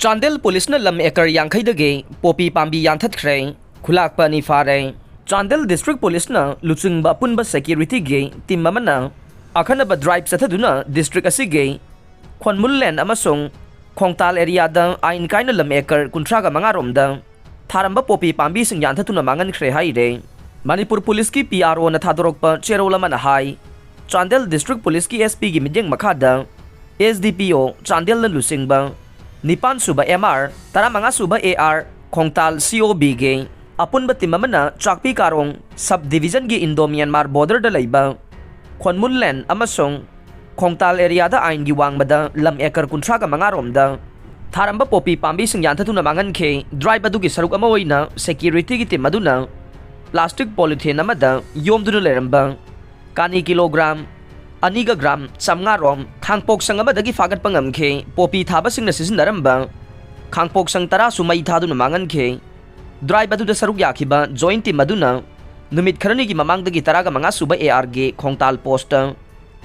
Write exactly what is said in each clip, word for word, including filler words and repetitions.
ꯆꯥꯟꯗꯦꯜ ꯄꯨꯂꯤꯁꯅ ꯂꯝ acre ꯌꯥꯡꯈꯩꯗꯒꯤ poppy ꯄꯥꯝꯕꯤ ꯌꯥꯟꯊꯠꯈ꯭ꯔꯦ꯫ ꯈꯨꯂꯥꯛꯄ ꯑꯅꯤ ꯐꯥꯔꯦ꯫ ꯆꯥꯟꯗꯦꯜ ꯗꯤꯁꯇ꯭ꯔꯤꯛ ꯄꯨꯂꯤꯁꯅ ꯂꯨꯆꯤꯡꯕ ꯑꯄꯨꯟꯕ ꯁꯦꯀ꯭ꯌꯨꯔꯤꯇꯤꯒꯤ ꯇꯤꯝ ꯑꯃꯅ ꯑꯈꯟꯅꯕ ꯗ꯭ꯔꯥꯏꯚ ꯆꯠꯊꯗꯨꯅ ꯗꯤꯁꯇ꯭ꯔꯤꯛ ꯑꯁꯤꯒꯤ ꯈꯣꯟꯃꯨꯜꯂꯦꯟ ꯑꯃꯁꯨꯡ ꯈꯣꯡꯇꯥꯜ ꯑꯦꯔꯤꯌꯥꯗ ꯑꯥꯏꯟ ꯀꯥꯏꯅ ꯂꯝ ꯑꯦꯀꯔ ꯀꯨꯟꯊ꯭ꯔꯥꯒ ꯃꯉꯥ ꯔꯣꯝꯗ ꯊꯥꯔꯝꯕ ꯄꯣꯄꯤ ꯄꯥꯝꯕꯤꯁꯤꯡ ꯌꯥꯟꯊꯠꯇꯨꯅ ꯃꯥꯡꯍꯟꯈ꯭ꯔꯦ ꯍꯥꯏꯔꯦ꯫ ꯃꯅꯤꯄꯨꯔ ꯄꯨꯂꯤꯁꯀꯤ ꯄꯤ ꯑꯥꯔ ꯑꯣꯅ ꯊꯥꯗꯣꯔꯛꯄ ꯆꯦꯔꯣꯜ ꯑꯃꯅ ꯍꯥꯏ, ꯆꯥꯟꯗꯦꯜ ꯗꯤꯁꯇ꯭ꯔꯤꯛ ꯄꯨꯂꯤꯁꯀꯤ ꯑꯦꯁ ꯄꯤꯒꯤ ꯃꯤꯠꯌꯦꯡ ꯃꯈꯥꯗ ꯑꯦꯁ ꯗꯤ ꯄꯤ ꯑꯣ ꯆꯥꯟꯗꯦꯜꯅ ꯂꯨꯆꯤꯡꯕ ꯅꯤꯄꯥꯟ ꯁꯨꯕ ꯑꯦꯝ ꯑꯥꯔ, ꯇꯔꯥꯃꯉꯥ ꯁꯨꯕ ꯑꯦ ꯑꯥꯔ, ꯈꯣꯡꯇꯥꯜ ꯁꯤ ꯑꯣ ꯕꯤꯒꯤ ꯑꯄꯨꯟꯕ ꯇꯤꯝ ꯑꯃꯅ ꯆꯥꯛꯄꯤ ꯀꯥꯔꯣꯡ ꯁꯕ ꯗꯤꯚꯤꯖꯟꯒꯤ ꯏꯟꯗꯣ ꯃ꯭ꯌꯥꯟꯃꯥꯔ ꯕꯣꯔꯗꯔꯗ ꯂꯩꯕ ꯈꯣꯟꯃꯨꯜꯂꯦꯟ ꯑꯃꯁꯨꯡ ꯈꯣꯡꯇꯥꯜ ꯑꯦꯔꯤꯌꯥꯗ ꯑꯥꯏꯟꯒꯤ ꯋꯥꯡꯃꯗ ꯂꯝ ꯑꯦꯀꯔ ꯀꯨꯟꯊ꯭ꯔꯥꯒ ꯃꯉꯥ ꯔꯣꯝꯗ ꯊꯥꯔꯝꯕ ꯄꯣꯄꯤ ꯄꯥꯝꯕꯤꯁꯤꯡ ꯌꯥꯟꯊꯠꯇꯨꯅ ꯃꯥꯡꯍꯟꯈꯤ꯫ ꯗ꯭ꯔꯥꯏꯚ ꯑꯗꯨꯒꯤ ꯁꯔꯨꯛ ꯑꯃ ꯑꯣꯏꯅ ꯁꯦꯀ꯭ꯌꯨꯔꯤꯇꯤꯒꯤ ꯇꯤꯝ ꯑꯗꯨꯅ ꯄ꯭ꯂꯥꯁꯇꯤꯛ ꯄꯣꯂꯤꯊꯤꯟ ꯑꯃꯗ ꯌꯣꯝꯗꯨꯅ ꯂꯩꯔꯝꯕ ꯀꯥꯅꯤ ꯀꯤꯂꯣꯒ꯭ꯔꯥꯝ ꯑꯅꯤꯒ ꯒ꯭ꯔꯥꯝ ꯆꯥꯝꯃꯉꯥ ꯔꯣꯝ ꯈꯥꯡꯄꯣꯛꯁꯪ ꯑꯃꯗꯒꯤ ꯐꯥꯒꯠꯄ ꯉꯝꯈꯤ꯫ ꯄꯣꯄꯤ ꯊꯥꯕꯁꯤꯡꯅ ꯁꯤꯖꯤꯟꯅꯔꯝꯕ ꯈꯥꯡꯄꯣꯛꯁꯪ ꯇꯔꯥꯁꯨ ꯃꯩ ꯊꯥꯗꯨꯅ ꯃꯥꯡꯍꯟꯈꯤ꯫ ꯗ꯭ꯔꯥꯏꯚ ꯑꯗꯨꯗ ꯁꯔꯨꯛ ꯌꯥꯈꯤꯕ ꯖꯣꯏꯟ ꯇꯤꯝ ꯑꯗꯨꯅ ꯅꯨꯃꯤꯠ ꯈꯔꯅꯤꯒꯤ ꯃꯃꯥꯡꯗꯒꯤ ꯇꯔꯥꯒ ꯃꯉꯥ ꯁꯨꯕ ꯑꯦ ꯑꯥꯔꯒꯤ ꯈꯣꯡꯇꯥꯜ ꯄꯣꯁꯇ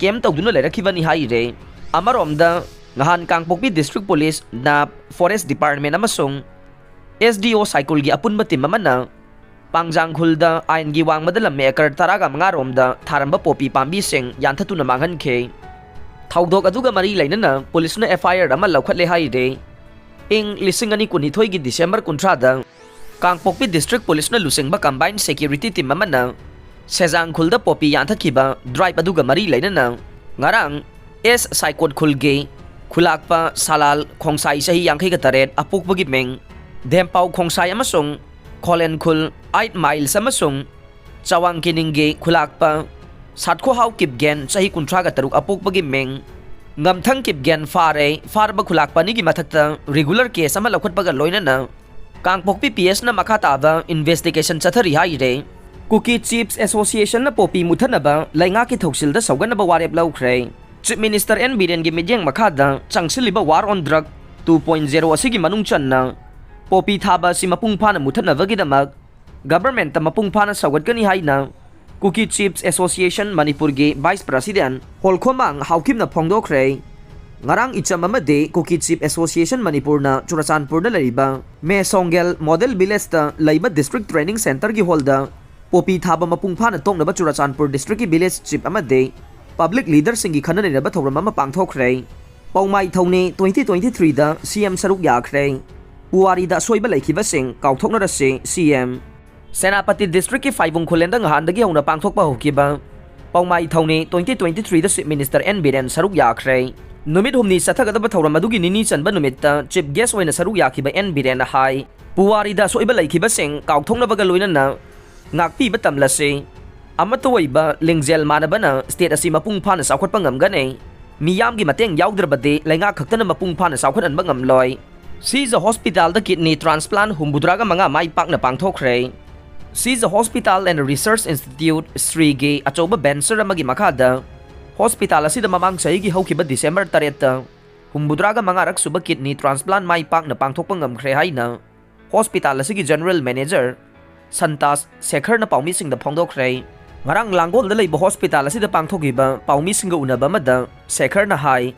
ꯀꯦꯝ ꯇꯧꯗꯨꯅ ꯂꯩꯔꯛꯈꯤꯕꯅꯤ ꯍꯥꯏꯔꯦ꯫ ꯑꯃꯔꯣꯝꯗ, ꯉꯍꯥꯟ ꯀꯥꯡꯄꯣꯛꯄꯤ ꯗꯤꯁꯇ꯭ꯔꯤꯛ ꯄꯨꯂꯤꯁ, ꯅꯥꯞ, ꯐꯣꯔꯦꯁ ꯗꯤꯄꯥꯔꯠꯃꯦꯟ ꯑꯃꯁꯨꯡ ꯑꯦꯁ ꯗꯤ ꯑꯣ ꯁꯥꯏꯀꯨꯜꯒꯤ ꯑꯄꯨꯟꯕ ꯇꯤꯝ ꯑꯃꯅ ꯄꯥꯡꯖꯥꯡ ꯈꯨꯜꯗ ꯑꯥꯏꯟꯒꯤ ꯋꯥꯡꯃꯗ ꯂꯝ ꯑꯦꯀꯔ ꯇꯔꯥꯒ ꯃꯉꯥ ꯔꯣꯝꯗ ꯊꯥꯔꯝꯕ ꯄꯣꯄꯤ ꯄꯥꯝꯕꯤꯁꯤꯡ ꯌꯥꯟꯊꯠꯇꯨꯅ ꯃꯥꯡꯍꯟꯈꯤ꯫ ꯊꯧꯗꯣꯛ ꯑꯗꯨꯒ ꯃꯔꯤ ꯂꯩꯅꯅ ꯄꯨꯂꯤꯁꯅ ꯑꯦꯐ ꯑꯥꯏ ꯑꯥꯔ ꯑꯃ ꯂꯧꯈꯠꯂꯦ ꯍꯥꯏꯔꯦ꯫ ꯏꯪ ꯂꯤꯁꯤꯡ ꯑꯅꯤ ꯀꯨꯟꯅꯤꯊꯣꯏꯒꯤ ꯗꯤꯁꯦꯝꯕꯔ ꯀꯨꯟꯊ꯭ꯔꯥꯗ ꯀꯥꯡꯄꯣꯛꯄꯤ ꯗꯤꯁꯇ꯭ꯔꯤꯛ ꯄꯨꯂꯤꯁꯅ ꯂꯨꯆꯤꯡꯕ ꯀꯝꯕꯥꯏꯟ ꯁꯦꯀ꯭ꯌꯨꯔꯤꯇꯤ ꯇꯤꯝ ꯑꯃꯅ ꯁꯦꯖꯥꯡ ꯈꯨꯜꯗ ꯄꯣꯄꯤ ꯌꯥꯟꯊꯠꯈꯤꯕ ꯗ꯭ꯔꯥꯏꯚ ꯑꯗꯨꯒ ꯃꯔꯤ ꯂꯩꯅꯅ ꯉꯔꯥꯡ ꯑꯦꯁ ꯁꯥꯏꯀꯣꯠ ꯈꯨꯜꯒꯤ ꯈꯨꯂꯥꯛꯄ ꯁꯂꯥꯜ ꯈꯣꯡꯁꯥꯏ, ꯆꯍꯤ ꯌꯥꯡꯈꯩꯒ ꯇꯔꯦꯠ, ꯑꯄꯣꯛꯄꯒꯤ ꯃꯤꯡ ꯙꯦꯝꯄꯥꯎ ꯈꯣꯡꯁꯥꯏ, ꯑꯃꯁꯨꯡ ꯈꯣꯂꯦꯟ ꯈꯨꯜ ꯑꯥꯏꯠ ꯃꯥꯏꯜꯁ ꯑꯃꯁꯨꯡ ꯆꯋꯥꯡ ꯀꯤꯅꯤꯡꯒꯤ ꯈꯨꯂꯥꯛꯄ ꯁꯥꯠꯈꯣꯍꯥꯎ ꯀꯤꯞꯒꯦꯟ, ꯆꯍꯤ ꯀꯨꯟꯊ꯭ꯔꯥꯒ ꯇꯔꯨꯛ, ꯑꯄꯣꯛꯄꯒꯤ ꯃꯤꯡ ꯉꯝꯊꯪ ꯀꯤꯞꯒꯦꯟ ꯐꯥꯔꯦ꯫ ꯐꯥꯔꯕ ꯈꯨꯂꯥꯛꯄ ꯑꯅꯤꯒꯤ ꯃꯊꯛꯇ ꯔꯤꯒꯨꯂꯔ ꯀꯦꯁ ꯑꯃ ꯂꯧꯈꯠꯄꯒ ꯂꯣꯏꯅꯅ ꯀꯥꯡꯄꯣꯛꯄꯤ ꯄꯤ ꯑꯦꯁꯅ ꯃꯈꯥ ꯇꯥꯕ ꯏꯟꯚꯦꯁꯇꯤꯒꯦꯁꯟ ꯆꯠꯊꯔꯤ ꯍꯥꯏꯔꯦ꯫ ꯀꯨꯀꯤ ꯆꯤꯐꯁ ꯑꯦꯁꯣꯁꯤꯌꯦꯁꯟꯅ ꯄꯣꯄꯤ ꯃꯨꯠꯊꯠꯅꯕ ꯂꯩꯉꯥꯛꯀꯤ ꯊꯧꯁꯤꯜꯗ ꯁꯧꯒꯠꯅꯕ ꯋꯥꯔꯦꯞ ꯂꯧꯈ꯭ꯔꯦ꯫ ꯆꯤꯐ ꯃꯤꯅꯤꯁꯇꯔ ꯑꯦꯟ ꯕꯤꯔꯦꯟꯒꯤ ꯃꯤꯠꯌꯦꯡ ꯃꯈꯥꯗ ꯆꯪꯁꯤꯜꯂꯤꯕ ꯋꯥꯔ ꯑꯣꯟ ꯗ꯭ꯔꯒ ꯇꯨ ꯄꯣꯏꯟ ꯖꯦꯔꯣ ꯑꯁꯤꯒꯤ ꯃꯅꯨꯡ ꯆꯟꯅ ꯄꯣꯄꯤ ꯊꯥꯕ ꯑꯁꯤ ꯃꯄꯨꯡ ꯐꯥꯅ ꯃꯨꯠꯊꯠꯅꯕꯒꯤꯗꯃꯛ ꯒꯚꯔꯟꯃꯦꯟꯠꯇ ꯃꯄꯨꯡ ꯐꯥꯅ ꯁꯧꯒꯠꯀꯅꯤ ꯍꯥꯏꯅ ꯀꯨꯀꯤ ꯆꯤꯐꯁ ꯑꯦꯁꯣꯁꯤꯌꯦꯁꯟ ꯃꯅꯤꯄꯨꯔꯒꯤ ꯚꯥꯏꯁ ꯄ꯭ꯔꯁꯤꯗꯦꯟꯠ ꯍꯣꯜꯈꯣꯃꯥꯡ ꯍꯥꯎꯈꯤꯞꯅ ꯐꯣꯡꯗꯣꯛꯈ꯭ꯔꯦ꯫ ꯉꯔꯥꯡ ꯏꯆꯝ ꯑꯃꯗꯤ ꯀꯨꯀꯤ ꯆꯤꯞ ꯑꯦꯁꯣꯁꯤꯌꯦꯁꯟ ꯃꯅꯤꯄꯨꯔꯅ ꯆꯨꯔꯆꯥꯟꯄꯨꯔꯗ ꯂꯩꯔꯤꯕ ꯃꯦꯁꯣꯡꯒꯦꯜ ꯃꯣꯗꯦꯜ ꯚꯤꯂꯦꯖꯇ ꯂꯩꯕ ꯗꯤꯁꯇ꯭ꯔꯤꯛ ꯇ꯭ꯔꯦꯅꯤꯡ ꯁꯦꯟꯇꯔꯒꯤ ꯍꯣꯜꯗ ꯄꯣꯄꯤ ꯊꯥꯕ ꯃꯄꯨꯡ ꯐꯥꯅ ꯇꯣꯛꯅꯕ ꯆꯨꯔꯆꯥꯟꯄꯨꯔ ꯗꯤꯁꯇ꯭ꯔꯤꯛꯀꯤ ꯚꯤꯂꯦꯖ ꯆꯤꯞ ꯑꯃꯗꯤ ꯄꯕ꯭ꯂꯤꯛ ꯂꯤꯗꯔꯁꯤꯡꯒꯤ ꯈꯟꯅ ꯅꯩꯅꯕ ꯊꯧꯔꯝ ꯑꯃ ꯄꯥꯡꯊꯣꯛꯈ꯭ꯔꯦ꯫ ꯄꯧꯃꯥꯏ ꯊꯧꯅꯤ twenty twenty-threeꯗ ꯁꯤ ꯑꯦꯝ ꯁꯔꯨꯛ ꯌꯥꯈ꯭ꯔꯦ꯫ ꯄꯨꯋꯥꯔꯤꯗ ꯑꯁꯣꯏꯕ ꯂꯩꯈꯤꯕꯁꯤꯡ ꯀꯥꯎꯊꯣꯛꯅꯔꯁꯤ, ꯁꯤ ꯑꯦꯝ꯫ ꯁꯦꯅꯥꯄꯇꯤ ꯗꯤꯁꯇ꯭ꯔꯤꯛꯀꯤ ꯐꯥꯏꯕꯨꯡ ꯈꯨꯂꯦꯟꯗ ꯉꯍꯥꯟꯗꯒꯤ ꯍꯧꯅ ꯄꯥꯡꯊꯣꯛꯄ ꯍꯧꯈꯤꯕ ꯄꯧꯃꯥꯏ ꯊꯧꯅꯤ twenty twenty-threeꯗ ꯆꯤꯞ ꯃꯤꯅꯤꯁꯇꯔ ꯑꯦꯟ ꯕꯤꯔꯦꯟ ꯁꯔꯨꯛ ꯌꯥꯈ꯭ꯔꯦ꯫ ꯅꯨꯃꯤꯠ ꯍꯨꯝꯅꯤ ꯆꯠꯊꯒꯗꯕ ꯊꯧꯔꯝ ꯑꯗꯨꯒꯤ ꯅꯤꯅꯤ ꯆꯟꯕ ꯅꯨꯃꯤꯠꯇ ꯆꯤꯞ ꯒꯦꯁ ꯑꯣꯏꯅ ꯁꯔꯨꯛ ꯌꯥꯈꯤꯕ ꯑꯦꯟ ꯕꯤꯔꯦꯟꯅ ꯍꯥꯏ, ꯄꯨꯋꯥꯔꯤꯗ ꯑꯁꯣꯏꯕ ꯂꯩꯈꯤꯕꯁꯤꯡ ꯀꯥꯎꯊꯣꯛꯅꯕꯒ ꯂꯣꯏꯅꯅ ꯉꯥꯛꯄꯤꯕ ꯇꯝꯂꯁꯤ꯫ ꯑꯃꯠꯇ ꯑꯣꯏꯕ ꯂꯤꯡꯖꯦꯜ ꯃꯥꯟꯅꯕꯅ ꯁ꯭ꯇꯦꯠ ꯑꯁꯤ ꯃꯄꯨꯡ ꯐꯥꯅ ꯆꯥꯎꯈꯠꯄ ꯉꯝꯒꯅꯤ꯫ ꯃꯤꯌꯥꯝꯒꯤ ꯃꯇꯦꯡ ꯌꯥꯎꯗ꯭ꯔꯕꯗꯤ ꯂꯩꯉꯥꯛ ꯈꯛꯇꯅ ꯃꯄꯨꯡ ꯐꯥꯅ ꯆꯥꯎꯈꯠꯍꯟꯕ ꯉꯝꯂꯣꯏ꯫ ꯁꯤꯖ ꯍꯣꯁꯄꯤꯇꯥꯜꯗ ꯀꯤꯗꯅꯤ ꯇ꯭ꯔꯥꯟꯁꯄ꯭ꯂꯥꯟ ꯍꯨꯝꯐꯨꯇꯔꯥꯒ ꯃꯉꯥ ꯃꯥꯏ ꯄꯥꯛꯅ ꯄꯥꯡꯊꯣꯛꯈ꯭ꯔꯦ꯫ ꯁꯤꯖ ꯍꯣꯁꯄꯤꯇꯥꯜ ꯑꯦꯟ ꯔꯤꯁꯔꯆ ꯏꯟꯁꯇꯤꯇ꯭ꯌꯨꯠ ꯁ꯭ꯔꯤꯒꯤ ꯑꯆꯧꯕ ꯚꯦꯟꯆꯔ ꯑꯃꯒꯤ ꯃꯈꯥꯗ ꯍꯣꯁꯄꯤꯇꯥꯜ ꯑꯁꯤꯗ ꯃꯃꯥꯡ ꯆꯍꯤꯒꯤ ꯍꯧꯈꯤꯕ ꯗꯤꯁꯦꯝꯕꯔ ꯇꯔꯦꯠꯇ ꯍꯨꯝꯐꯨꯇꯔꯥꯒ ꯃꯉꯥꯔꯛ ꯁꯨꯕ ꯀꯤꯗꯅꯤ ꯇ꯭ꯔꯥꯟꯁꯄ꯭ꯂꯥꯟ ꯃꯥꯏ ꯄꯥꯛꯅ ꯄꯥꯡꯊꯣꯛꯄ ꯉꯝꯈ꯭ꯔꯦ ꯍꯥꯏꯅ ꯍꯣꯁꯄꯤꯇꯥꯜ ꯑꯁꯤꯒꯤ ꯖꯦꯅꯔꯦꯜ ꯃꯦꯅꯦꯖꯔ ꯁꯟꯇꯥꯁ ꯁꯦꯈꯔꯅ ꯄꯥꯎꯃꯤꯁꯤꯡꯗ ꯐꯣꯡꯗꯣꯛꯈ꯭ꯔꯦ꯫ ꯉꯔꯥꯡ ꯂꯥꯡꯒꯣꯜꯗ ꯂꯩꯕ ꯍꯣꯁꯄꯤꯇꯥꯜ ꯑꯁꯤꯗ ꯄꯥꯡꯊꯣꯛꯈꯤꯕ ꯄꯥꯎꯃꯤꯁꯤꯡꯒ ꯎꯅꯕ ꯑꯃꯗ ꯁꯦꯈꯔꯅ ꯍꯥꯏ,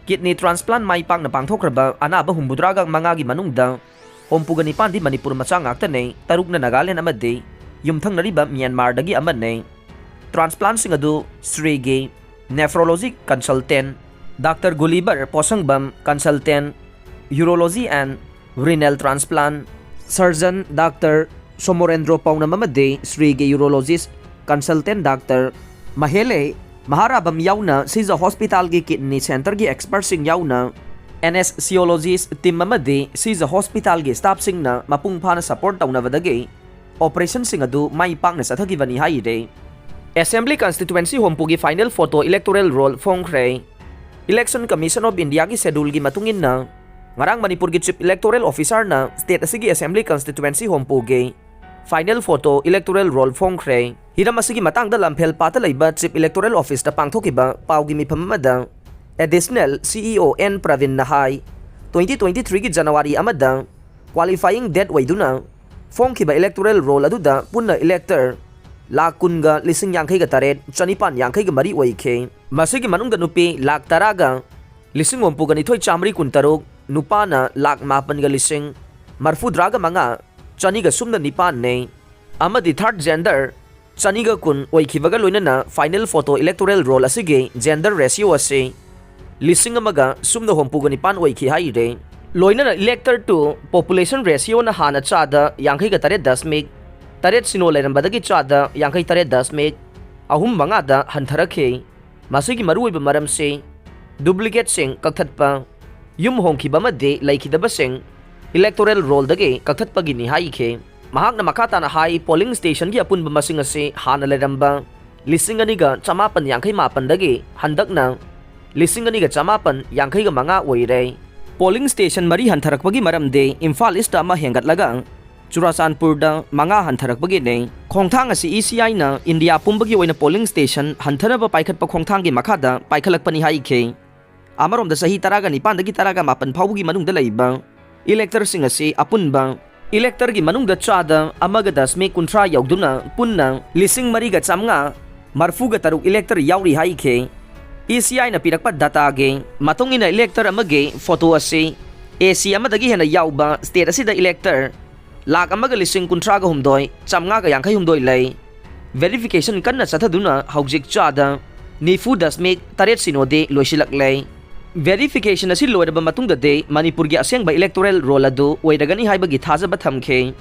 ꯀꯤꯗꯅꯤ ꯇ꯭ꯔꯥꯟꯁꯄ꯭ꯂꯥꯟ ꯃꯥꯏ ꯄꯥꯛꯅ ꯄꯥꯡꯊꯣꯛꯈ꯭ꯔꯕ ꯑꯅꯥꯕ ꯍꯨꯝꯐꯨꯇꯔꯥꯒ ꯃꯉꯥꯒꯤ ꯃꯅꯨꯡꯗ ꯍꯨꯝꯐꯨꯒ ꯅꯤꯄꯥꯟꯗꯤ ꯃꯅꯤꯄꯨꯔ ꯃꯆꯥ ꯉꯥꯛꯇꯅꯦ, ꯇꯔꯨꯛꯅ ꯅꯥꯒꯥꯂꯦꯟ ꯑꯃꯗꯤ ꯌꯨꯝꯊꯪꯅꯔꯤꯕ ꯃ꯭ꯌꯥꯟꯃꯥꯔꯗꯒꯤ ꯑꯃꯅꯦ꯫ ꯇ꯭ꯔꯥꯟꯁꯄ꯭ꯂꯥꯟꯁꯤꯡ ꯑꯗꯨ ꯁ꯭ꯔꯤꯒꯤ nephrology consultant doctor Gulliver Poshangbam, consultant urology and renal transplant surgeon doctor Somorendro Paonam ꯑꯃꯗꯤ ꯁ꯭ꯔꯤꯒꯤ urologist consultant doctor Mahele Maharabam ꯌꯥꯎꯅ ꯁꯤꯖ ꯍꯣꯁꯄꯤꯇꯥꯜꯒꯤ ꯀꯤꯗꯅꯤ ꯁꯦꯟꯇꯔꯒꯤ ꯑꯦꯛꯁꯄꯔꯠꯁꯤꯡ ꯌꯥꯎꯅ anesthesiologist team ꯑꯃꯗꯤ ꯁꯤꯖ ꯍꯣꯁꯄꯤꯇꯥꯜꯒꯤ ꯁ꯭ꯇꯥꯐꯁꯤꯡꯅ ꯃꯄꯨꯡ ꯐꯥꯅ ꯁꯄꯣꯔꯠ ꯇꯧꯅꯕꯗꯒꯤ ꯑꯣꯄꯔꯦꯁꯟꯁꯤꯡ ꯑꯗꯨ ꯃꯥꯏ ꯄꯥꯛꯅ ꯆꯠꯊꯈꯤꯕꯅꯤ ꯍꯥꯏꯔꯦ꯫ ꯑꯦꯁꯦꯝꯕ꯭ꯂꯤ ꯀꯟꯁꯇꯤꯇ꯭ꯋꯦꯟꯁꯤ ꯍꯣꯝꯄꯨꯒꯤ ꯐꯥꯏꯅꯦꯜ ꯐꯣꯇꯣ ꯏꯂꯦꯛꯇꯣꯔꯦꯜ ꯔꯣꯜ ꯐꯣꯡꯈ꯭ꯔꯦ꯫ Election Commission of Indiaꯒꯤ ꯁꯦꯗꯨꯜꯒꯤ ꯃꯇꯨꯡ ꯏꯟꯅ ꯉꯔꯥꯡ ꯃꯅꯤꯄꯨꯔꯒꯤ ꯆꯤꯐ ꯏꯂꯦꯛꯇꯣꯔꯦꯜ ꯑꯣꯐꯤꯁꯥꯔꯅ ꯁ꯭ꯇꯦꯠ ꯑꯁꯤꯒꯤ ꯑꯦꯁꯦꯝꯕ꯭ꯂꯤ ꯀꯟꯁꯇꯤꯇ꯭ꯋꯦꯟꯁꯤ ꯍꯣꯝꯄꯨꯒꯤ ꯐꯥꯏꯅꯦꯜ ꯐꯣꯇꯣ ꯏꯂꯦꯛꯇꯣꯔꯦꯜ ꯔꯣꯜ ꯐꯣꯡꯈ꯭ꯔꯦ꯫ ꯍꯤꯔꯝ ꯑꯁꯤꯒꯤ ꯃꯇꯥꯡꯗ ꯂꯝꯐꯦꯜ ꯄꯥꯠꯇ ꯂꯩꯕ ꯆꯤꯐ ꯏꯂꯦꯛꯇꯣꯔꯦꯜ ꯑꯣꯐꯤꯁꯇ ꯄꯥꯡꯊꯣꯛꯈꯤꯕ ꯄꯥꯎꯒꯤ ꯃꯤꯐꯝ ꯑꯃꯗ ꯑꯦꯗꯤꯁꯅꯦꯜ ꯁꯤ ꯏ ꯑꯣ ꯑꯦꯟ ꯄ꯭ꯔꯕꯤꯟꯅ ꯍꯥꯏ, twenty twenty-threeꯒꯤ ꯖꯅꯋꯥꯔꯤ ꯑꯃꯗ qualifying date ꯑꯣꯏꯗꯨꯅ ꯐꯣꯡꯈꯤꯕ ꯏꯂꯦꯛꯇꯣꯔꯦꯜ ꯔꯣꯜ ꯑꯗꯨꯗ ꯄꯨꯟꯅ ꯏꯂꯦꯛꯇꯔ ꯂꯥꯈ ꯀꯨꯟꯒ ꯂꯤꯁꯤꯡ ꯌꯥꯡꯈꯩꯒ ꯇꯔꯦꯠ ꯆꯅꯤꯄꯥꯟ ꯌꯥꯡꯈꯩꯒ ꯃꯔꯤ ꯑꯣꯏꯈꯤ꯫ ꯃꯁꯤꯒꯤ ꯃꯅꯨꯡꯗ ꯅꯨꯄꯤ ꯂꯥꯈ ꯇꯔꯥꯒ ꯂꯤꯁꯤꯡ ꯍꯨꯝꯐꯨꯒ ꯅꯤꯊꯣꯏ ꯆꯥꯃꯔꯤ ꯀꯨꯟꯇꯔꯨꯛ, ꯅꯨꯄꯥꯅ ꯂꯥꯛ ꯃꯥꯄꯟꯒ ꯂꯤꯁꯤꯡ ꯃꯔꯐꯨꯇꯔꯥꯒ ꯃꯉꯥ ꯆꯅꯤꯒ ꯁꯨꯞꯅ ꯅꯤꯄꯥꯟꯅꯦ꯫ ꯑꯃꯗꯤ third gender ꯆꯅꯤꯒ ꯀꯨꯟ ꯑꯣꯏꯈꯤꯕꯒ ꯂꯣꯏꯅꯅ final photo electoral roll ꯑꯁꯤꯒꯤ gender ratio ꯑꯁꯤ ꯂꯤꯁꯤꯡ ꯑꯃꯒ ꯁꯨꯞꯅ ꯍꯨꯝꯐꯨꯒ ꯅꯤꯄꯥꯟ ꯑꯣꯏꯈꯤ ꯍꯥꯏꯔꯦ꯫ ꯂꯣꯏꯅꯅ elector to population ratioꯅ ꯍꯥꯟꯅ ꯆꯥꯗ ꯌꯥꯡꯈꯩꯒ ꯇꯔꯦꯠ ꯗꯁꯃꯤꯛ ꯇꯔꯦꯠ ꯁꯤꯅꯣ ꯂꯩꯔꯝꯕꯗꯒꯤ ꯆꯥꯗ ꯌꯥꯡꯈꯩ ꯇꯔꯦꯠ ꯗꯁꯃꯤꯛ ꯑꯍꯨꯝ ꯃꯉꯥꯗ ꯍꯟꯊꯔꯛꯈꯤ꯫ ꯃꯁꯤꯒꯤ ꯃꯔꯨꯑꯣꯏꯕ ꯃꯔꯝꯁꯤ duplicateꯁꯤꯡ ꯀꯛꯊꯠꯄ, ꯌꯨꯝ ꯍꯣꯡꯈꯤꯕ ꯑꯃꯗꯤ ꯂꯩꯈꯤꯗꯕꯁꯤꯡ electoral rollꯗꯒꯤ ꯀꯛꯊꯠꯄꯒꯤꯅꯤ ꯍꯥꯏꯈꯤ꯫ ꯃꯍꯥꯛꯅ ꯃꯈꯥ ꯇꯥꯅ ꯍꯥꯏ, polling stationꯒꯤ ꯑꯄꯨꯟꯕ ꯃꯁꯤꯡ ꯑꯁꯤ ꯍꯥꯟꯅ ꯂꯩꯔꯝꯕ ꯂꯤꯁꯤꯡ ꯑꯅꯤꯒ ꯆꯃꯥꯄꯟ ꯌꯥꯡꯈꯩ ꯃꯥꯄꯟꯗꯒꯤ ꯍꯟꯗꯛꯅ ꯂꯤꯁꯤꯡ ꯑꯅꯤꯒ ꯆꯃꯥꯄꯟ ꯌꯥꯡꯈꯩꯒ ꯃꯉꯥ ꯑꯣꯏꯔꯦ꯫ Polling station ꯃꯔꯤ ꯍꯟꯊꯔꯛꯄꯒꯤ ꯃꯔꯝꯗꯤ Imphal Eastꯇ ꯑꯃ ꯍꯦꯟꯒꯠꯂꯒ ꯆꯨꯔꯥꯆꯥꯟꯄꯨꯔꯗ ꯃꯉꯥ ꯍꯟꯊꯔꯛꯄꯒꯤꯅꯤ꯫ ꯈꯣꯡꯊꯥꯡ ꯑꯁꯤ ECIꯅ ꯏꯟꯗꯤꯌꯥ ꯄꯨꯝꯕꯒꯤ ꯑꯣꯏꯅ polling station ꯍꯟꯊꯅꯕ ꯄꯥꯏꯈꯠꯄ ꯈꯣꯡꯊꯥꯡꯒꯤ ꯃꯈꯥꯗ ꯄꯥꯏꯈꯠꯂꯛꯄꯅꯤ ꯍꯥꯏꯈꯤ꯫ ꯑꯃꯔꯣꯝꯗ ꯆꯍꯤ ꯇꯔꯥꯒ ꯅꯤꯄꯥꯟꯗꯒꯤ ꯇꯔꯥꯒ ꯃꯥꯄꯟ ꯐꯥꯎꯕꯒꯤ ꯃꯅꯨꯡꯗ ꯂꯩꯕ electorꯁꯤꯡ ꯑꯁꯤ ꯑꯄꯨꯟꯕ electorꯒꯤ ꯃꯅꯨꯡꯗ ꯆꯥꯗ ꯑꯃꯒ ꯗꯁꯃꯤꯛ ꯀꯨꯟꯊ꯭ꯔꯥ ꯌꯧꯗꯨꯅ ꯄꯨꯟꯅ ꯂꯤꯁꯤꯡ ꯃꯔꯤꯒ ꯆꯥꯃꯉꯥ ꯃꯔꯐꯨꯒ ꯇꯔꯨꯛ elector ꯌꯥꯎꯔꯤ ꯍꯥꯏꯈꯤ꯫ ECIꯅ ꯄꯤꯔꯛꯄ dataꯒꯤ ꯃꯇꯨꯡ ꯏꯟꯅ elector ꯑꯃꯒꯤ photo ꯑꯁꯤ AC ꯑꯃꯗꯒꯤ ꯍꯦꯟꯅ ꯌꯥꯎꯕ state ꯑꯁꯤꯗ elector ꯂꯥꯛ ꯑꯃꯒ ꯂꯤꯁꯤꯡ ꯀꯨꯟꯊ꯭ꯔꯥꯒ ꯍꯨꯝꯗꯣꯏ ꯆꯥꯃꯉꯥꯒ ꯌꯥꯡꯈꯩ ꯍꯨꯝꯗꯣꯏ ꯂꯩ꯫ Verification ꯀꯟꯅ ꯆꯠꯊꯗꯨꯅ ꯍꯧꯖꯤꯛ ꯆꯥꯗ ꯅꯤꯐꯨ ꯗꯁꯃꯤꯛ ꯇꯔꯦꯠ ꯁꯤꯅꯣꯗꯤ ꯂꯣꯏꯁꯤꯜꯂꯛꯂꯦ꯫ Verification ꯑꯁꯤ ꯂꯣꯏꯔꯕ ꯃꯇꯨꯡꯗꯗꯤ ꯃꯅꯤꯄꯨꯔꯒꯤ ꯑꯁꯦꯡꯕ electoral roll ꯑꯗꯨ ꯑꯣꯏꯔꯒꯅꯤ ꯍꯥꯏꯕꯒꯤ ꯊꯥꯖꯕ ꯊꯝꯈꯤ꯫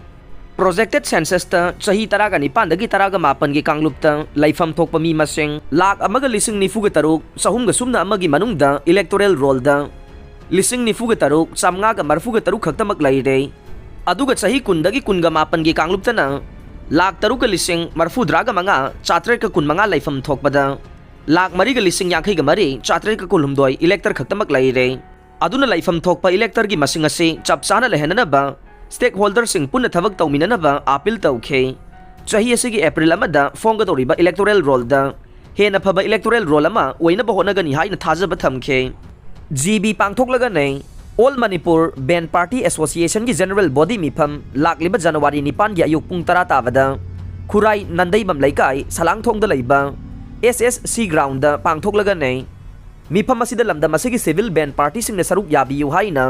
Projected censusꯇ ꯆꯍꯤ ꯇꯔꯥꯒ ꯅꯤꯄꯥꯟꯗꯒꯤ ꯇꯔꯥꯒ ꯃꯥꯄꯟꯒꯤ ꯀꯥꯡꯂꯨꯞꯇ ꯂꯩꯐꯝ ꯊꯣꯛꯄ ꯃꯤ ꯃꯁꯤꯡ ꯂꯥꯛ ꯑꯃꯒ ꯂꯤꯁꯤꯡ ꯅꯤꯐꯨꯒ ꯇꯔꯨꯛ ꯆꯍꯨꯝꯒ ꯁꯨꯞꯅ ꯑꯃꯒꯤ ꯃꯅꯨꯡꯗ electoral rollꯗ ꯂꯤꯁꯤꯡ ꯅꯤꯐꯨꯒ ꯇꯔꯨꯛ ꯆꯥꯃꯉꯥꯒ ꯃꯔꯐꯨꯒ ꯇꯔꯨꯛ ꯈꯛꯇꯃꯛ ꯂꯩꯔꯦ꯫ ꯑꯗꯨꯒ ꯆꯍꯤ ꯀꯨꯟꯗꯒꯤ ꯀꯨꯟꯒ ꯃꯥꯄꯟꯒꯤ ꯀꯥꯡꯂꯨꯞꯇꯅ ꯂꯥꯛ ꯇꯔꯨꯛꯀ ꯂꯤꯁꯤꯡ ꯃꯔꯐꯨꯇꯔꯥꯒ ꯃꯉꯥ ꯆꯥꯇ꯭ꯔꯦꯠꯀ ꯀꯨꯟꯃꯉꯥ ꯂꯩꯐꯝ ꯊꯣꯛꯄꯗ ꯂꯥꯛ ꯃꯔꯤꯒ ꯂꯤꯁꯤꯡ ꯌꯥꯡꯈꯩꯒ ꯃꯔꯤ ꯆꯥꯇ꯭ꯔꯦꯠꯀ ꯀꯨꯟꯍꯨꯝꯗꯣꯏ elector ꯈꯛꯇꯃꯛ ꯂꯩꯔꯦ꯫ ꯑꯗꯨꯅ ꯂꯩꯐꯝ ꯊꯣꯛꯄ electorꯒꯤ ꯃꯁꯤꯡ ꯑꯁꯤ ꯆꯞ ꯆꯥꯅ ꯂꯩꯍꯟꯅꯅꯕ stakeholderꯁꯤꯡ ꯄꯨꯟꯅ ꯊꯕꯛ ꯇꯧꯃꯤꯟꯅꯅꯕ appeal ꯇꯧꯈꯤ꯫ ꯆꯍꯤ ꯑꯁꯤꯒꯤ April ꯑꯃꯗ ꯐꯣꯡꯒꯗꯧꯔꯤꯕ electoral rollꯗ ꯍꯦꯟꯅ ꯐꯕ electoral roll ꯑꯃ ꯑꯣꯏꯅꯕ ꯍꯣꯠꯅꯒꯅꯤ ꯍꯥꯏꯅ ꯊꯥꯖꯕ ꯊꯝꯈꯤ꯫ GB ꯄꯥꯡꯊꯣꯛꯂꯒꯅꯤ꯫ All Manipur Ben Party Associationꯒꯤ general body ꯃꯤꯐꯝ ꯂꯥꯛꯂꯤꯕ January ꯅꯤꯄꯥꯟꯒꯤ ꯑꯌꯨꯛ ꯄꯨꯡ ꯇꯔꯥ ꯇꯥꯕꯗ ꯈꯨꯔꯥꯏ ꯅꯟꯗꯩꯕꯝ ꯂꯩꯀꯥꯏ ꯁꯂꯥꯡꯊꯣꯡꯗ ꯂꯩꯕ SSC groundꯗ ꯄꯥꯡꯊꯣꯛꯂꯒꯅꯤ꯫ ꯃꯤꯐꯝ ꯑꯁꯤꯗ ꯂꯝꯗꯝ ꯑꯁꯤꯒꯤ civil bench partyꯁꯤꯡꯅ ꯁꯔꯨꯛ ꯌꯥꯕꯤꯌꯨ ꯍꯥꯏꯅ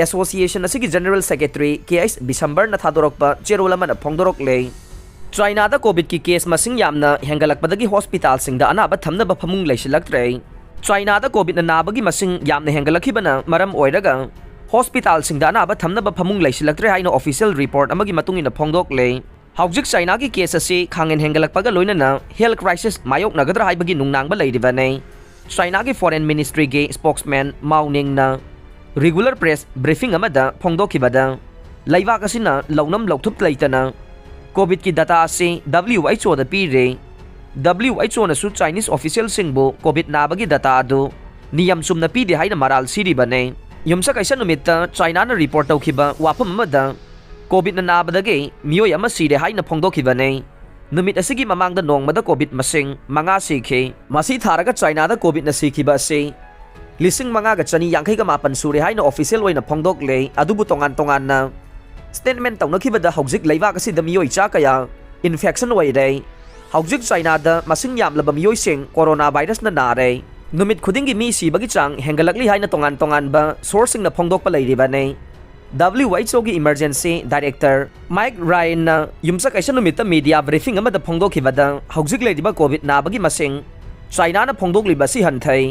association ꯑꯁꯤꯒꯤ general secretary ꯀꯦ ꯑꯩꯆ ꯕꯤꯁꯝꯕꯔꯅ ꯊꯥꯗꯣꯔꯛꯄ ꯆꯦꯔꯣꯜ ꯑꯃꯅ ꯐꯣꯡꯗꯣꯔꯛꯂꯦ꯫ ꯆꯥꯏꯅꯥꯗ ꯀꯣꯚꯤꯗꯀꯤ ꯀꯦꯁ ꯃꯁꯤꯡ ꯌꯥꯝꯅ ꯍꯦꯟꯒꯠꯂꯛꯄꯗꯒꯤ ꯍꯣꯁꯄꯤꯇꯥꯜꯁꯤꯡꯗ ꯑꯅꯥꯕ ꯊꯝꯅꯕ ꯐꯃꯨꯡ ꯂꯩꯁꯤꯜꯂꯛꯇ꯭ꯔꯦ꯫ ꯆꯥꯏꯅꯥꯗ ꯀꯣꯚꯤꯗꯅ ꯅꯥꯕꯒꯤ ꯃꯁꯤꯡ ꯌꯥꯝꯅ ꯍꯦꯟꯒꯠꯂꯛꯈꯤꯕꯅ ꯃꯔꯝ ꯑꯣꯏꯔꯒ ꯍꯣꯁꯄꯤꯇꯥꯜꯁꯤꯡꯗ ꯑꯅꯥꯕ ꯊꯝꯅꯕ ꯐꯃꯨꯡ ꯂꯩꯁꯤꯜꯂꯛꯇ꯭ꯔꯦ ꯍꯥꯏꯅ official report ꯑꯃꯒꯤ ꯃꯇꯨꯡ ꯏꯟꯅ ꯐꯣꯡꯗꯣꯛꯂꯦ꯫ ꯍꯧꯖꯤꯛ ꯆꯥꯏꯅꯥꯒꯤ ꯀꯦꯁ ꯑꯁꯤ ꯈꯥꯡꯍꯦꯟ ꯍꯦꯟꯒꯠꯂꯛꯄꯒ ꯂꯣꯏꯅꯅ health crisis ꯃꯥꯌꯣꯛꯅꯒꯗ꯭ꯔꯥ ꯍꯥꯏꯕꯒꯤ ꯅꯨꯡꯅꯥꯡꯕ ꯂꯩꯔꯤꯕꯅꯤ꯫ ꯆꯥꯏꯅꯥꯒꯤ foreign ministryꯒꯤ spokesman ꯃꯥꯎ ꯅꯤꯡꯅ regular press briefing ꯑꯃꯗ ꯐꯣꯡꯗꯣꯛꯈꯤꯕꯗ, ꯂꯩꯕꯥꯛ ꯑꯁꯤꯅ ꯂꯧꯅꯝ ꯂꯧꯊꯨꯞ ꯂꯩꯇꯅ ꯀꯣꯚꯤꯗꯀꯤ data ꯑꯁꯤ W H O ꯗ ꯄꯤꯔꯦ꯫ W H O ꯅꯁꯨ Chinese officialꯁꯤꯡꯕꯨ ꯀꯣꯚꯤꯗ ꯅꯥꯕꯒꯤ data ꯑꯗꯨ ꯅꯤꯌꯝ ꯆꯨꯝꯅ ꯄꯤꯗꯦ ꯍꯥꯏꯅ ꯃꯔꯥꯜ ꯁꯤꯔꯤꯕꯅꯤ꯫ ꯌꯨꯝꯁꯀꯩꯁ ꯅꯨꯃꯤꯠꯇ ꯆꯥꯏꯅꯥꯅ report ꯇꯧꯈꯤꯕ ꯋꯥꯐꯝ ꯑꯃꯗ ꯀꯣꯚꯤꯗꯅ ꯅꯥꯕꯗꯒꯤ ꯃꯤꯑꯣꯏ ꯑꯃ ꯁꯤꯔꯦ ꯍꯥꯏꯅ ꯐꯣꯡꯗꯣꯛꯈꯤꯕꯅꯤ꯫ ꯅꯨꯃꯤꯠ ꯑꯁꯤꯒꯤ ꯃꯃꯥꯡꯗ ꯅꯣꯡꯃꯗ ꯀꯣꯚꯤꯗ ꯃꯁꯤꯡ ꯃꯉꯥ ꯁꯤꯈꯤ꯫ ꯃꯁꯤ ꯊꯥꯔꯒ ꯆꯥꯏꯅꯥꯗ ꯀꯣꯚꯤꯗꯅ ꯁꯤꯈꯤꯕ ꯑꯁꯤ ꯂꯤꯁꯤꯡ ꯃꯉꯥꯒ ꯆꯅꯤ ꯌꯥꯡꯈꯩꯒ ꯃꯥꯄꯟ ꯁꯨꯔꯦ ꯍꯥꯏꯅ official ꯑꯣꯏꯅ ꯐꯣꯡꯗꯣꯛꯂꯦ꯫ ꯑꯗꯨꯕꯨ ꯇꯣꯉꯥꯟ ꯇꯣꯉꯥꯟꯅ statement ꯇꯧꯅꯈꯤꯕꯗ ꯍꯧꯖꯤꯛ ꯂꯩꯕꯥꯛ ꯑꯁꯤꯗ ꯃꯤꯑꯣꯏ ꯆꯥ ꯀꯌꯥ infection ꯑꯣꯏꯔꯦ꯫ ꯍꯧꯖꯤꯛ ꯆꯥꯏꯅꯥꯗ ꯃꯁꯤꯡ ꯌꯥꯝꯂꯕ ꯃꯤꯑꯣꯏꯁꯤꯡ corona virusꯅ ꯅꯥꯔꯦ꯫ ꯅꯨꯃꯤꯠ ꯈꯨꯗꯤꯡꯒꯤ ꯃꯤ ꯁꯤꯕꯒꯤ ꯆꯥꯡ ꯍꯦꯟꯒꯠꯂꯛꯂꯤ ꯍꯥꯏꯅ ꯇꯣꯉꯥꯟ ꯇꯣꯉꯥꯟꯕ sourceꯁꯤꯡꯅ ꯐꯣꯡꯗꯣꯛꯄ ꯂꯩꯔꯤꯕꯅꯤ꯫ W H O ꯒꯤ emergency director Mike Ryanꯅ ꯌꯨꯝꯁꯀꯩꯁ ꯅꯨꯃꯤꯠꯇ media briefing ꯑꯃꯗ ꯐꯣꯡꯗꯣꯛꯈꯤꯕꯗ, ꯍꯧꯖꯤꯛ ꯂꯩꯔꯤꯕ ꯀꯣꯚꯤꯗ ꯅꯥꯕꯒꯤ ꯃꯁꯤꯡ ꯆꯥꯏꯅꯥꯅ ꯐꯣꯡꯗꯣꯛꯂꯤꯕ ꯑꯁꯤ ꯍꯟꯊꯩ꯫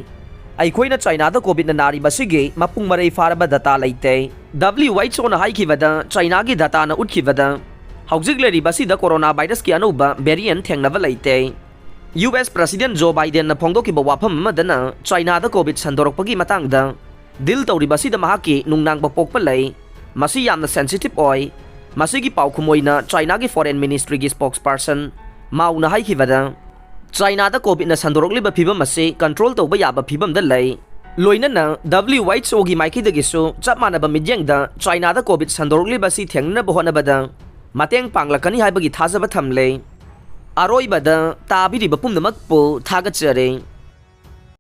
ꯑꯩꯈꯣꯏꯅ ꯆꯥꯏꯅꯥꯗ ꯀꯣꯚꯤꯗꯅ ꯅꯥꯔꯤꯕ ꯑꯁꯤꯒꯤ ꯃꯄꯨꯡ ꯃꯔꯩ ꯐꯥꯔꯕ data ꯂꯩꯇꯦ꯫ W H O ꯅ ꯍꯥꯏꯈꯤꯕꯗ, ꯆꯥꯏꯅꯥꯒꯤ dataꯅ ꯎꯠꯈꯤꯕꯗ ꯍꯧꯖꯤꯛ ꯂꯩꯔꯤꯕ ꯑꯁꯤꯗ corona virusꯀꯤ ꯑꯅꯧꯕ variant ꯊꯦꯡꯅꯕ ꯂꯩꯇꯦ꯫ U S President Joe Bidenꯅ ꯐꯣꯡꯗꯣꯛꯈꯤꯕ ꯋꯥꯐꯝ ꯑꯃꯗꯅ ꯆꯥꯏꯅꯥꯗ ꯀꯣꯚꯤꯗ ꯁꯟꯗꯣꯔꯛꯄꯒꯤ ꯃꯇꯥꯡꯗ deal ꯇꯧꯔꯤꯕ ꯑꯁꯤꯗ ꯃꯍꯥꯛꯀꯤ ꯅꯨꯡꯅꯥꯡꯕ ꯄꯣꯛꯄ ꯂꯩ꯫ ꯃꯁꯤ ꯌꯥꯝꯅ sensitive ꯑꯣꯏ꯫ ꯃꯁꯤꯒꯤ ꯄꯥꯎꯈꯨꯝ ꯑꯣꯏꯅ ꯆꯥꯏꯅꯥꯒꯤ foreign ministryꯒꯤ spokesperson ꯃꯥꯎꯅ ꯍꯥꯏꯈꯤꯕꯗ, ꯆꯥꯏꯅꯥꯗ ꯀꯣꯚꯤꯗꯅ ꯁꯟꯗꯣꯔꯛꯂꯤꯕ ꯐꯤꯚꯝ ꯑꯁꯤ control ꯇꯧꯕ ꯌꯥꯕ ꯐꯤꯚꯝꯗ ꯂꯩ꯫ ꯂꯣꯏꯅꯅ W H O ꯒꯤ ꯃꯥꯏꯀꯩꯗꯒꯤꯁꯨ ꯆꯞ ꯃꯥꯟꯅꯕ ꯃꯤꯠꯌꯦꯡꯗ ꯆꯥꯏꯅꯥꯗ ꯀꯣꯚꯤꯗ ꯁꯟꯗꯣꯔꯛꯂꯤꯕ ꯑꯁꯤ ꯊꯦꯡꯅꯅꯕ ꯍꯣꯠꯅꯕꯗ ꯃꯇꯦꯡ ꯄꯥꯡꯂꯛꯀꯅꯤ ꯍꯥꯏꯕꯒꯤ ꯊꯥꯖꯕ ꯊꯝꯂꯦ꯫ ꯑꯔꯣꯏꯕꯗ ꯇꯥꯕꯤꯔꯤꯕ ꯄꯨꯝꯅꯃꯛꯄꯨ ꯊꯥꯒꯠꯆꯔꯤ꯫